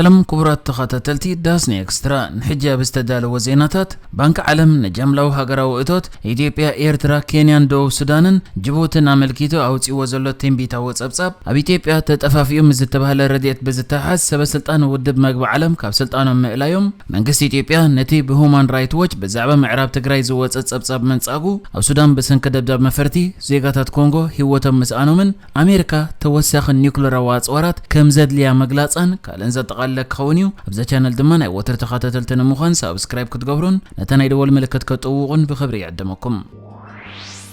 ሰላም ክቡራት ተኸታተልቲ ዳስኒ ኤክስትራ፣ ንሕጂ ኣብ ዝተዳለወ ዜናታት፣ ባንኪ ዓለም ንጃምላዊ ሃገራዊ እቶት ኢትዮጵያ፣ ኤርትራ፣ ኬንያን ደቡብ ሱዳንን ጅቡትን ኣመልኪቱ ኣውጺዎ ዘሎ ትንቢታዊ ጸብጻብ፣ ኣብ ኢትዮጵያ ተጠፋፊኡ ምስ ዝተባህለ ረድኤት ብዝተሓዝ ሰበ ስልጣን ውድብ መግቢ ዓለም ካብ ስልጣኖም ምእላዮም፣ መንግስቲ ኢትዮጵያ ነቲ ብሁማን ራይት ዎች ብዛዕባ ምዕራብ ትግራይ ዝወጸ ጸብጻብ መንጻጉ፣ ኣብ ሱዳን ብሰንኪ ደብዳብ መፈርቲ ዜጋታት ኮንጎ ህይወቶም ምስኣኖምን ኣሜሪካ ተወሳኺ ኒውክለራዊ ኣጽዋራት ከም ዘድልያ ምግላጻን ካልእን ዘጠቓለለ ክኸውን እዩ። ኣብዛ ቻነል ድማ ናይ ወትሩ ተኸታተልቲ ንምዃን ሳብስክራይብ ክትገብሩን ነታ ናይ ደወል ምልክት ከጥውቑን ብኽብሪ ይዕድመኩም።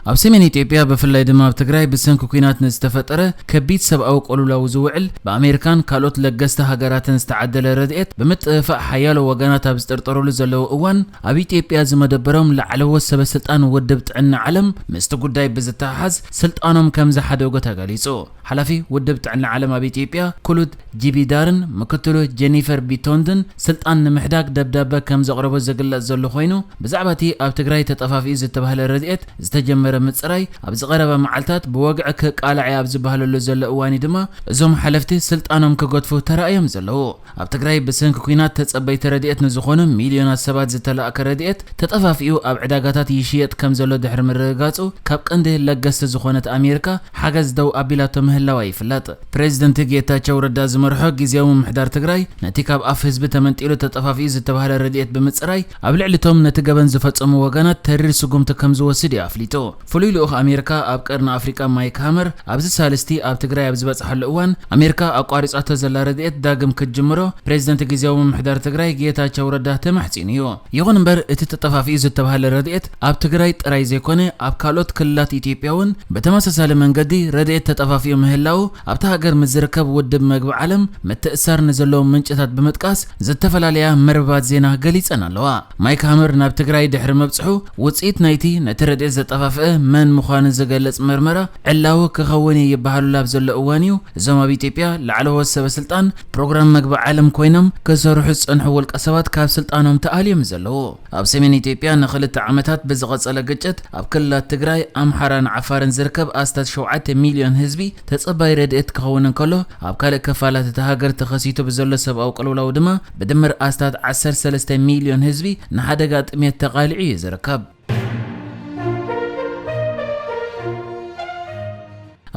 ኣብ ሰሜን ኢትዮጵያ ብፍላይ ድማ ኣብ ትግራይ ብሰንኪ ኲናት ንዝተፈጠረ ከቢድ ሰብኣዊ ቅልውላው ዝውዕል ብኣሜሪካን ካልኦት ለገስቲ ሃገራትን ዝተዓደለ ረድኤት ብምጥፍፋእ ሓያሎ ወገናት ኣብ ዝጥርጠሩሉ ዘለዉ እዋን ኣብ ኢትዮጵያ ዝመደበሮም ላዕለዎት ሰበ ስልጣን ውድብ ጥዕና ዓለም ምስቲ ጉዳይ ብዝተሓሓዝ ስልጣኖም ከም ዝሓደጉ ተገሊጹ። ሓላፊ ውድብ ጥዕና ዓለም ኣብ ኢትዮጵያ ክሉድ ጂቢዳርን ምክትሉ ጀኒፈር ቢቶንድን ስልጣን ንምሕዳግ ደብዳበ ከም ዘቕረቡ ዝግለጽ ዘሎ ኮይኑ፣ ብዛዕባ እቲ ኣብ ትግራይ ተጠፋፊኡ ዝተባህለ ረድኤት ዝተጀመረ ምጽራይ ኣብዚ ቀረባ መዓልታት ብወግዒ ክቃላዕ ኣብ ዝበሃለሉ ዘሎ እዋን እዩ ድማ እዞም ሓለፍቲ ስልጣኖም ክገድፉ ተራእዮም ዘለዉ። ኣብ ትግራይ ብሰንኪ ኲናት ተጸበይቲ ረድኤት ንዝኾኑ ሚልዮናት ሰባት ዝተላእከ ረድኤት ተጠፋፊኡ ኣብ ዕዳጋታት ይሽየጥ ከም ዘሎ ድሕሪ ምርግጋጹ፣ ካብ ቀንዲ ለገስቲ ዝኾነት ኣሜሪካ ሓገዝ ደው ኣቢላቶ ምህላዋ ይፍለጥ። ፕሬዚደንት ጌታቸው ረዳ ዝመርሖ ግዝያዊ ምምሕዳር ትግራይ ነቲ ካብ ኣፍ ህዝቢ ተመንጢሉ ተጠፋፊኡ ዝተባህለ ረድኤት ብምጽራይ ኣብ ልዕሊ እቶም ነቲ ገበን ዝፈጸሙ ወገናት ተሪር ስጉምቲ ከም ዝወስድ እዩ ኣፍሊጡ። ፍሉይ ልኡኽ ኣሜሪካ ኣብ ቀርኒ ኣፍሪቃ ማይክ ሃመር ኣብዚ ሳልስቲ ኣብ ትግራይ ኣብ ዝበጽሓሉ እዋን ኣሜሪካ ኣቋሪጻቶ ዘላ ረድኤት ዳግም ክትጅምሮ ፕሬዚደንት ግዝያዊ ምምሕዳር ትግራይ ጌታቸው ረዳ ተማሕጺኑ እዩ። ይኹን እምበር እቲ ተጠፋፊኡ ዝተባህለ ረድኤት ኣብ ትግራይ ጥራይ ዘይኮነ ኣብ ካልኦት ክልላት ኢትዮጵያ እውን ብተመሳሳሊ መንገዲ ረድኤት ተጠፋፊኡ ምህላው ኣብታ ሃገር ምስ ዝርከብ ውድብ መግቢ ዓለም ምትእሳር ንዘለዎም ምንጭታት ብምጥቃስ ዝተፈላለያ መርበባት ዜና ገሊጸን ኣለዋ። ማይክ ሃመር ናብ ትግራይ ድሕሪ ምብጽሑ ውጽኢት ናይቲ ነቲ ረድኤት ዘጠፋፍአ መን ምዃኑ ዝገልጽ መርመራ ዕላዊ ክኸውን እዩ ይበሃሉሉ ኣብ ዘሎ እዋን እዩ እዞም ኣብ ኢትዮጵያ ላዕለዎት ሰበ ስልጣን ፕሮግራም መግቢ ዓለም ኮይኖም ክሰርሑ ዝጸንሑ ውልቀ ሰባት ካብ ስልጣኖም ተኣልዮም ዘለዉ። ኣብ ሰሜን ኢትዮጵያ ንኽልተ ዓመታት ብዝቐጸለ ግጭት ኣብ ክልላት ትግራይ፣ ኣምሓራን ዓፋርን ዝርከብ ኣስታት ሸውዓተ ሚልዮን ህዝቢ ተጸባይ ረድኤት ክኸውን እንከሎ፣ ኣብ ካልእ ክፋላት እታ ሃገር ተኸሲቱ ብዘሎ ሰብኣዊ ቅልውላው ድማ ብድምር ኣስታት ዓሰርተ ሰለስተ ሚልዮን ህዝቢ ንሓደጋ ጥሜት ተቓሊዑ እዩ ዝርከብ።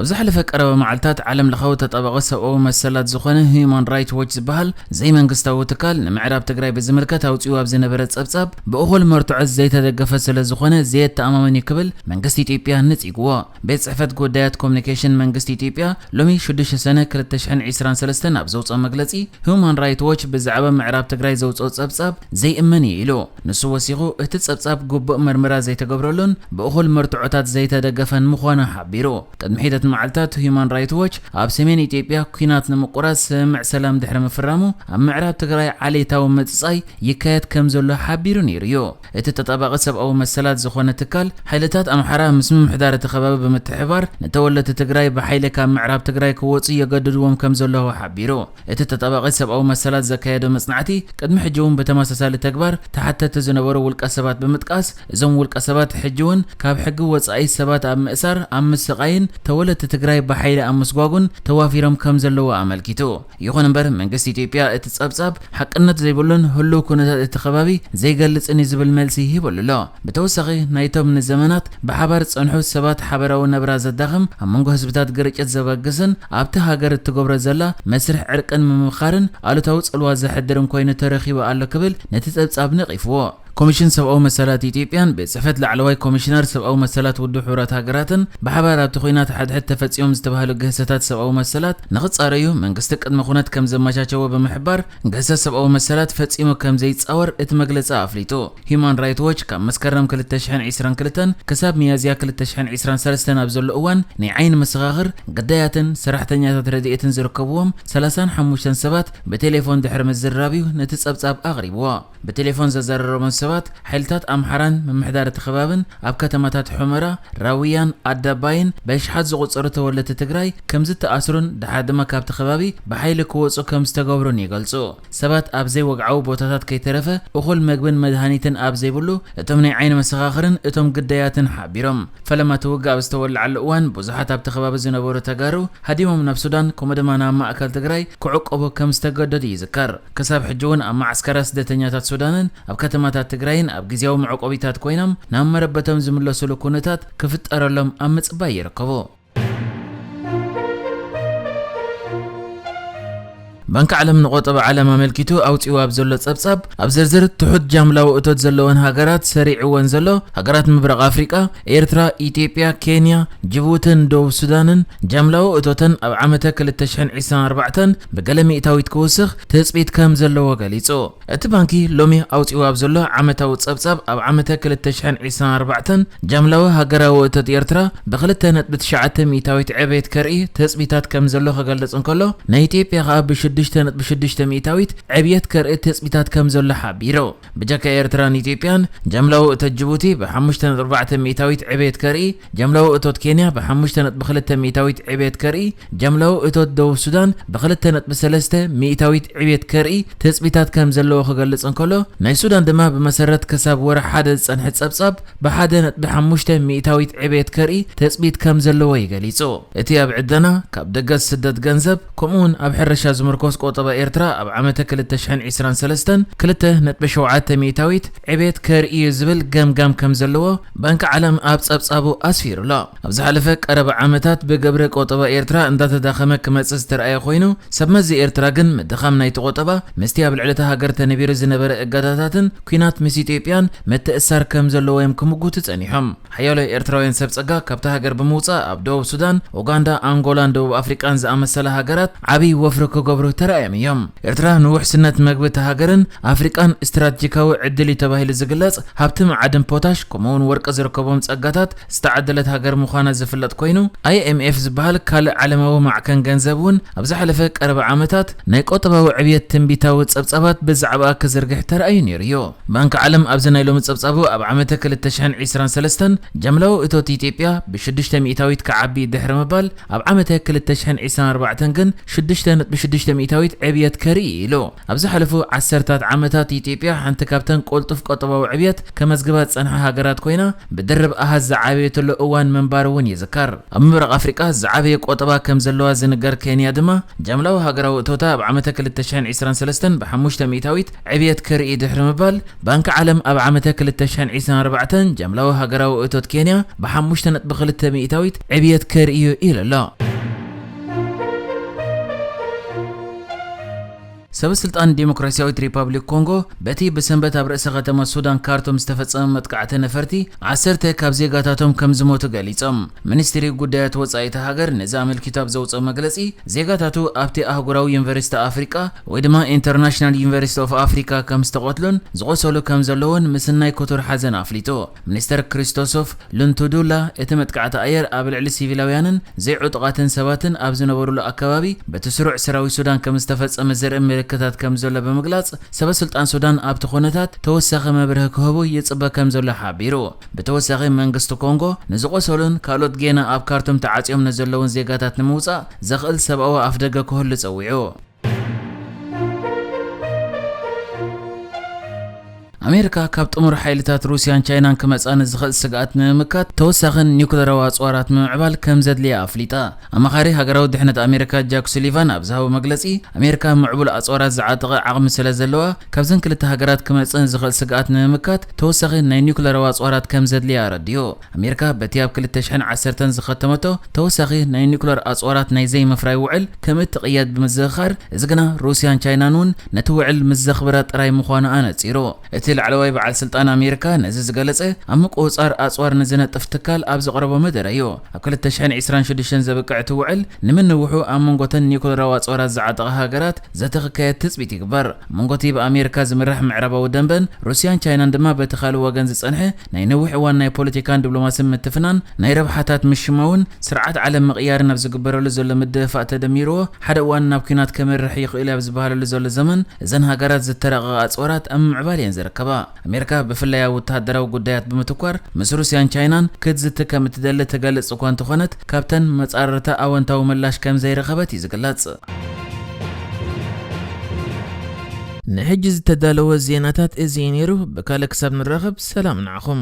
ኣብ ዝሓለፈ ቀረባ መዓልታት ዓለም ለኻዊ ተጣባቒ ሰብኣዊ መሰላት ዝኾነ ሂዩማን ራይት ዎች ዝበሃል ዘይመንግስታዊ ትካል ንምዕራብ ትግራይ ብዝምልከት ኣውፂኡ ኣብ ዝነበረ ጸብጻብ ብእኹል መርትዖ ዘይተደገፈ ስለ ዝኾነ ዘየተኣማምን እዩ ክብል መንግስቲ ኢትዮጵያ ነጺግዎ። ቤት ጽሕፈት ጉዳያት ኮሚኒኬሽን መንግስቲ ኢትዮጵያ ሎሚ ሽዱሽተ ሰነ ክልተ ሽሕን ዕስራን ሰለስተን ኣብ ዘውፅኦ መግለጺ ሂዩማን ራይት ዎች ብዛዕባ ምዕራብ ትግራይ ዘውፅኦ ጸብጻብ ዘይእመን እዩ ኢሉ። ንሱ ወሲኹ እቲ ጸብጻብ ግቡእ መርመራ ዘይተገብረሉን ብእኹል መርትዖታት ዘይተደገፈን ምዃኑ ሓቢሩ። ቅድሚ ሒደት መዓልታት ሂዩማን ራይት ዎች ኣብ ሰሜን ኢትዮጵያ ኲናት ንምቁራጽ ስምምዕ ሰላም ድሕሪ ምፍራሙ ኣብ ምዕራብ ትግራይ ዓሌታዊ ምጽጻይ ይካየድ ከም ዘሎ ሓቢሩ ነይሩ እዩ። እቲ ተጣባቒ ሰብኣዊ መሰላት ዝኾነ ትካል ሓይልታት ኣምሓራ ምስ ምምሕዳር እቲ ከባቢ ብምትሕብባር ንተወለድቲ ትግራይ ብሓይሊ ካብ ምዕራብ ትግራይ ክወጹ የገድድዎም ከም ዘለዉ ሓቢሩ። እቲ ተጣባቒ ሰብኣዊ መሰላት ዘካየዶ መጽናዕቲ ቅድሚ ሕጂ እውን ብተመሳሳሊ ተግባር ተሓተቲ ዝነበሩ ውልቀ ሰባት ብምጥቃስ እዞም ውልቀ ሰባት ሕጂ እውን ካብ ሕጊ ወጻኢ ሰባት ኣብ ምእሳር ኣብ ምስቓይን ተወለድቲ ትግራይ ብሓይሊ ኣብ ምስጓጉን ተዋፊሮም ከም ዘለዉ ኣመልኪቱ። ይኹን እምበር መንግስቲ ኢትዮጵያ እቲ ጸብጻብ ሓቅነት ዘይብሉን ህሉው ኩነታት እቲ ከባቢ ዘይገልጽን እዩ ዝብል መልሲ ሂበሉ ኣሎ። ብተወሳኺ ናይቶም ንዘመናት ብሓባር ዝጸንሑ ሰባት ሓበራዊ ነብራ ዘዳኽም ኣብ መንጎ ህዝብታት ግርጭት ዘበግስን ኣብቲ ሃገር እትገብሮ ዘላ መስርሕ ዕርቅን ምምኻርን ኣሉታዊ ጽልዋ ዘሕድርን ኮይኑ ተረኺቡ ኣሎ ክብል ነቲ ጸብጻብ ነቒፍዎ። ኮሚሽን ሰብኣዊ መሰላት ኢትዮጵያን ቤት ጽሕፈት ላዕለዋይ ኮሚሽነር ሰብኣዊ መሰላት ውድብ ሕቡራት ሃገራትን ብሓባር ኣብቲ ኲናት ሓድሕድ ተፈጺሞም ዝተባህሉ ግህሰታት ሰብኣዊ መሰላት ንኽጻረዩ መንግስቲ ቅድመ ኩነት ከም ዘመቻቸወ ብምሕባር ግህሰት ሰብኣዊ መሰላት ፈጺሙ ከም ዘይጻወር እቲ መግለጺ ኣፍሊጡ። ሂዩማን ራይት ዎች ካብ መስከረም ክልተ ሽሕን ዕስራን ክልተን ክሳብ ሚያዝያ ክልተ ሽሕን ዕስራን ሰለስተን ኣብ ዘሎ እዋን ናይ ዓይኒ መሰኻኽር፣ ግዳያትን ሰራሕተኛታት ረድኤትን ዝርከብዎም ሰላሳን ሓሙሽተን ሰባት ብቴሌፎን ድሕሪ ምዝርራብ እዩ ነቲ ጸብጻብ ኣቕሪብዎ። ብቴሌፎን ዘዘራረቦም ሰባት ሓይልታት ኣምሓራን ምምሕዳር እቲ ከባብን ኣብ ከተማታት ሑመራ፣ ራውያን ኣዳባይን በሽሓት ዝቑጸሩ ተወለድቲ ትግራይ ከም ዝተኣስሩን ድሓር ድማ ካብቲ ከባቢ ብሓይሊ ክወጹ ከም ዝተገብሩን ይገልጹ። ሰባት ኣብ ዘይወግዓዊ ቦታታት ከይተረፈ እኹል መግብን መድሃኒትን ኣብ ዘይብሉ እቶም ናይ ዓይኒ መሰኻኽርን እቶም ግዳያትን ሓቢሮም። ፈለማ እቲ ውግእ ኣብ ዝተወለዓሉ እዋን ብዙሓት ኣብቲ ከባቢ ዝነበሩ ተጋሩ ሃዲሞም ናብ ሱዳን ከምኡ ድማ ናብ ማእከል ትግራይ ክዕቆቡ ከም ዝተገደዱ ይዝከር። ክሳብ ሕጂ እውን ኣብ መዓስከራት ስደተኛታት ሱዳንን ኣብ ከተማታት ትግራይን ኣብ ግዜያዊ መዕቆቢታት ኮይኖም ናብ መረበቶም ዝምለሱሉ ኩነታት ክፍጠረሎም ኣብ ምጽባይ ይርከቡ። ባንኪ ዓለም ንቆጠባ ዓለም ኣመልኪቱ ኣውፂኡ ኣብ ዘሎ ጸብጻብ ኣብ ዝርዝር ትሑት ጃምላዊ እቶት ዘለወን ሃገራት ሰሪዕወን ዘሎ ሃገራት ምብራቕ ኣፍሪቃ ኤርትራ፣ ኢትዮጵያ፣ ኬንያ፣ ጅቡትን ደቡብ ሱዳንን ጃምላዊ እቶተን ኣብ ዓመተ ክልተ ሽሕን ዕስራን ኣርባዕተን ብገለ ሚእታዊት ክውስኽ ትጽቢት ከም ዘለዎ ገሊጹ። እቲ ባንኪ ሎሚ ኣውጺኡ ኣብ ዘሎ ዓመታዊ ጸብጻብ ኣብ ዓመተ ክልተ ሽሕን ዕስራን ኣርባዕተን ጃምላዊ ሃገራዊ እቶት ኤርትራ ብክልተ ነጥቢ ትሽዓተ ሚእታዊት ዕቤት ከርኢ ትጽቢታት ከም ዘሎ ክገልጽ እንከሎ ናይ ኢትዮጵያ ከኣ ብሽዱሽተ ነጥቢ ሽዱሽተ ሚእታዊት ዕብየት ከርኢ ትጽቢታት ከም ዘሎ ሓቢሩ። ብጀካ ኤርትራን ኢትዮጵያን ጃምላዊ እቶት ጅቡቲ ብሓሙሽተ ነጥቢ ኣርባዕተ ሚእታዊት ዕቤት ከርኢ፣ ጃምላዊ እቶት ኬንያ ብሓሙሽተ ነጥቢ ክልተ ሚእታዊት ዕቤት ከርኢ፣ ጃምላዊ እቶት ደቡብ ሱዳን ብክልተ ነጥቢ ሰለስተ ሚእታዊት ዕቤት ከርኢ ትጽቢታት ከም ዘለዎ ክገልጽ እንከሎ ናይ ሱዳን ድማ ብመሰረት ክሳብ ወርሒ ሓደ ዝጸንሐ ጸብጻብ ብሓደ ነጥቢ ሓሙሽተ ሚእታዊት ዕቤት ከርኢ ትጽቢት ከም ዘለዎ ይገሊጹ። እቲ ኣብ ዕደና፣ ካብ ደገ ዝስደድ ገንዘብ፣ ከምኡውን ኣብ ሕርሻ ዝምርኮስ ቆጠባ ኤርትራ ኣብ ዓመተ ክልተ ሽሕን ዕስራን ሰለስተን ክልተ ነጥቢ ሸውዓተ ሚእታዊት ዕቤት ከርኢ እዩ ዝብል ገምጋም ከም ዘለዎ ባንኪ ዓለም ኣብ ጸብጻቡ ኣስፊሩ ኣሎ። ኣብ ዝሓለፈ ቀረባ ዓመታት ብግብሪ ቆጠባ ኤርትራ እንዳተዳኸመ ክመጽእ ዝተረኣየ ኮይኑ፣ ሰብ መዚ ኤርትራ ግን ምድኻም ናይቲ ቆጠባ ምስቲ ኣብ ልዕሊ እታ ሃገር ተነቢሩ ዝነበረ እገዳታትን ኲናት ምስ ኢትዮጵያን ምትእስሳር ከም ዘለዎ እዮም ክምጉቱ ጸኒሖም። ሓያሎ ኤርትራውያን ሰብ ጸጋ ካብታ ሃገር ብምውጻእ ኣብ ደቡብ ሱዳን፣ ኡጋንዳ፣ ኣንጎላን ደቡብ ኣፍሪቃን ዝኣመሰላ ሃገራት ዓብዪ ወፍሪ ክገብሩ ተራእዮም እዮም። ኤርትራ ንውሕስነት መግቢ እታ ሃገርን ኣፍሪቃን ስትራቴጂካዊ ዕድል እዩ ተባሂሉ ዝግለጽ ሃብቲ መዓድን ፖታሽ ከምኡውን ወርቂ ዝርከቦም ጸጋታት ዝተዓደለት ሃገር ምዃና ዝፍለጥ ኮይኑ፣ ኣይ ኤም ኤፍ ዝበሃል ካልእ ዓለማዊ ማዕከን ገንዘብ እውን ኣብ ዝሓለፈ ቀረባ ዓመታት ናይ ቆጠባዊ ዕብየት ትንቢታዊ ጸብጻባት ብዛዕባኣ ክዝርግሕ ተራእዩ ነይሩ እዩ። ባንኪ ዓለም ኣብዚ ናይ ሎሚ ጸብጻቡ ኣብ ዓመተ ክልተ ሽሕን ዕስራን ሰለስተን ጃምላዊ እቶት ኢትዮጵያ ብሽዱሽተ ሚእታዊት ክዓቢ ድሕሪ ምባል ኣብ ዓመተ ክልተ ሽሕን ዕስራን ኣርባዕተን ግን ሽዱሽተ ነጥቢ ሽዱሽተ ሚእታዊት ዕብየት ከርኢ ኢሉ። ኣብ ዝሓለፉ ዓሰርታት ዓመታት ኢትዮጵያ ሓንቲ ካብተን ቅልጡፍ ቆጠባዊ ዕብየት ከመዝግባ ዝጸንሓ ሃገራት ኮይና ብድርብ ኣሃዝ ዝዓበየትሉ እዋን ምንባሩ እውን ይዝከር። ኣብ ምብራቕ ኣፍሪቃ ዝዓበየ ቆጠባ ከም ዘለዋ ዝንገር ኬንያ ድማ ጃምላዊ ሃገራዊ እቶታ ኣብ ዓመተ ክልተ ሽሕን ዕስራን ሰለስተን ብሓሙሽተ ሚእታዊት ዕብየት ከርኢ ድሕሪ ምባል ባንኪ ዓለም ኣብ ዓመተ ክልተ ሽሕን ዕስራን ኣርባዕተን ጃምላዊ ሃገራዊ እቶት ኬንያ ብሓሙሽተ ነጥቢ ክልተ ሚእታዊት ዕብየት ከርኢ እዩ ኢሉ ኣሎ። ሰበ ስልጣን ዲሞክራሲያዊት ሪፓብሊክ ኮንጎ በቲ ብሰንበት ኣብ ርእሰ ከተማ ሱዳን ካርቱም ዝተፈጸመ መጥቃዕቲ ነፈርቲ ዓሰርተ ካብ ዜጋታቶም ከም ዝሞቱ ገሊጾም። ሚኒስትሪ ጉዳያት ወጻኢ እታ ሃገር ነዚ ኣመልኪቱ ኣብ ዘውጽኦ መግለጺ ዜጋታቱ ኣብቲ ኣህጉራዊ ዩኒቨርሲቲ ኣፍሪቃ ወይ ድማ ኢንተርናሽናል ዩኒቨርሲቲ ኦፍ ኣፍሪካ ከም ዝተቐትሉን ዝቖሰሉ ከም ዘለውን ምስናይ ክቱር ሓዘን ኣፍሊጡ። ሚኒስተር ክሪስቶሶፍ ሉንቱዱላ እቲ መጥቃዕቲ ኣየር ኣብ ልዕሊ ሲቪላውያንን ዘይዕጡቓትን ሰባትን ኣብ ዝነበሩሉ ኣከባቢ በቲ ስሩዕ ሰራዊት ሱዳን ከም ዝተፈጸመ ዘርኢ ምልክታት ከም ዘሎ ብምግላጽ ሰበ ስልጣን ሱዳን ኣብቲ ኩነታት ተወሳኺ መብርሂ ክህቡ ይጽበ ከም ዘሎ ሓቢሩ። ብተወሳኺ መንግስቲ ኮንጎ ንዝቖሰሉን ካልኦት ጌና ኣብ ካርቱም ተዓጽዮም ንዘለውን ዜጋታት ንምውጻእ ዘኽእል ሰብኣዊ ኣፍደገ ክህሉ ጸዊዑ። ኣሜሪካ ካብ ጥሙር ሓይልታት ሩስያን ቻይናን ክመጻ ንዝኽእል ስግኣት ንምምካት ተወሳኽን ኒውክለራዊ ኣጽዋራት ምምዕባል ከም ዘድልያ ኣፍሊጣ። ኣማኻሪ ሃገራዊ ድሕነት ኣሜሪካ ጃክ ሱሊቫን ኣብ ዝሃቦ መግለጺ፣ ኣሜሪካ ምዕቡል ኣጽዋራት ዝዓጠቐ ዓቕሚ ስለ ዘለዋ ካብዘን ክልተ ሃገራት ክመጽእ ንዝኽእል ስግኣት ንምምካት ተወሳኺ ናይ ኒውክለራዊ ኣጽዋራት ከም ዘድልያ ኣረዲኡ። ኣሜሪካ በቲ ኣብ ክልተ ሽሕን ዓሰርተን ዝኸተመቶ ተወሳኺ ናይ ኒውክለር ኣጽዋራት ናይ ዘይምፍራይ ውዕል ከም እትቕየድ ብምዝኽኻር፣ እዚ ግና ሩስያን ቻይናን እውን ነቲ ውዕል ምስ ዘኽብራ ጥራይ ምዃኑ ኣነጺሩ። እቲ ላዕለዋይ በዓል ስልጣን ኣሜሪካ ነዚ ዝገለጸ ኣብ ምቁጽጻር ኣጽዋር ንዝነጥፍ ትካል ኣብ ዘቕረቦ መደረ እዩ። ኣብ ክልተ ሽሕን ዕስራን ሽዱሽተን ዘብቅዕ እቲ ውዕል ንምንውሑ ኣብ መንጎተን ኒውክለራዊ ኣጽዋራት ዝዓጠቓ ሃገራት ዘተ ክካየድ ትጽቢት ይግበር። ኣብ መንጎቲ ብኣሜሪካ ዝምራሕ ምዕራባዊ ደንበን ሩስያን ቻይናን ድማ በቲ ካልእ ወገን ዝጸንሐ ናይ ነዊሕ እዋን ናይ ፖለቲካን ዲፕሎማስን ምትፍናን ናይ ረብሓታት ምሽማውን ስርዓት ዓለም ምቕያርን ኣብ ዝግበረሉ ዘሎ ምድፍፋእ ተደሚርዎ ሓደ እዋን ናብ ኲናት ከምርሕ ይኽእል እዩ ኣብ ዝበሃለሉ ዘሎ ዘመን እዘን ሃገራት ዝተራቐቐ ኣጽዋራት ኣብ ምምዕባል እየን ዝርከባ። ኣሜሪካ ብፍላይ ኣብ ወተሃደራዊ ጉዳያት ብምትኳር ምስ ሩስያን ቻይናን ክትዝቲ ከም እትደሊ ትገልጽ እኳ እንተኾነት፣ ካብተን መጻርርታ ኣወንታዊ ምላሽ ከም ዘይረኸበት እዩ ዝግለጽ። ንሕጂ ዝተዳለወ ዜናታት እዚ እዩ ነይሩ። ብካልእ ክሳብ ንራኸብ ሰላም ንዓኹም።